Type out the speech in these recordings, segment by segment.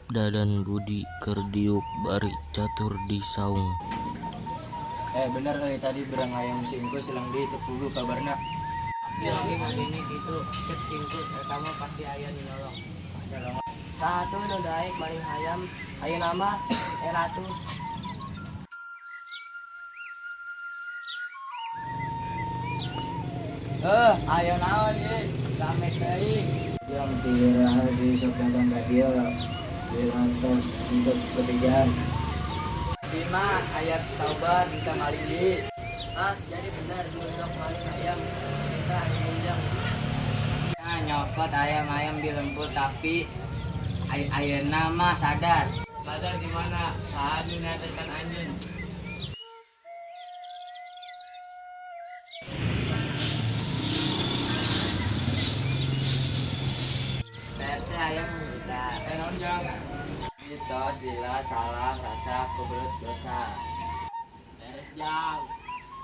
Dadan Budi keur diuk bari catur di saung. Bener kali tadi berang ayam si Engkus silang di teu puguh kabarna. Abdi oge ngadenge kitu, cek si Engkus eta mah pasti aya nu nyolong. Saha tuh nu daek maling hayam, ayeuna mah era tuh. Ayo naon ieu? Rame teuing. Yang tiraha di sok datang ka dieu. Di lantas untuk ketigaan. Bima ayat taubat minta maling di. Ah, jadi benar untuk maling ayam kita ujang. Nah, nyokot ayam-ayam di lembur tapi ayeuna mah sadar. Sadar gimana? Saha nu nyadarkan anjeun? Tete ayam kita. Naon jang? Mitos lila salah rasa kebelet dosa. Beres jang.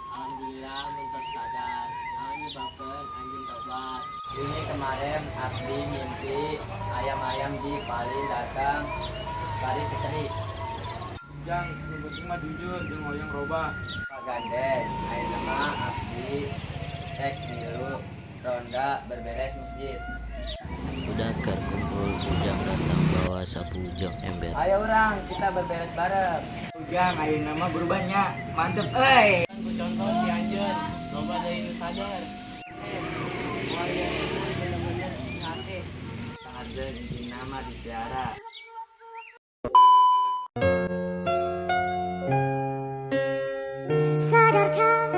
Alhamdulillah mentos sadar. Naon nyebabkeun anjeun tobat? Ini kemarin abdi mimpi ayam-ayam di paling datang bari keceri. Jang, nu penting mah jujur jeung hoyong robah. Pak Gandes, ayeuna mah abdi rek milu ronda berberes masjid. Udah keur kumpul Ujang datang bawa sapu jeung ember. Ayo orang, kita berberes bareng. Ujang, ayeuna mah berubahnya. Mantep euy. Ku contoh si anjeun, loba deui nu sadar. Moal ieu bener-bener hate. Pangarjeun intina mah dipiara. Sadarkah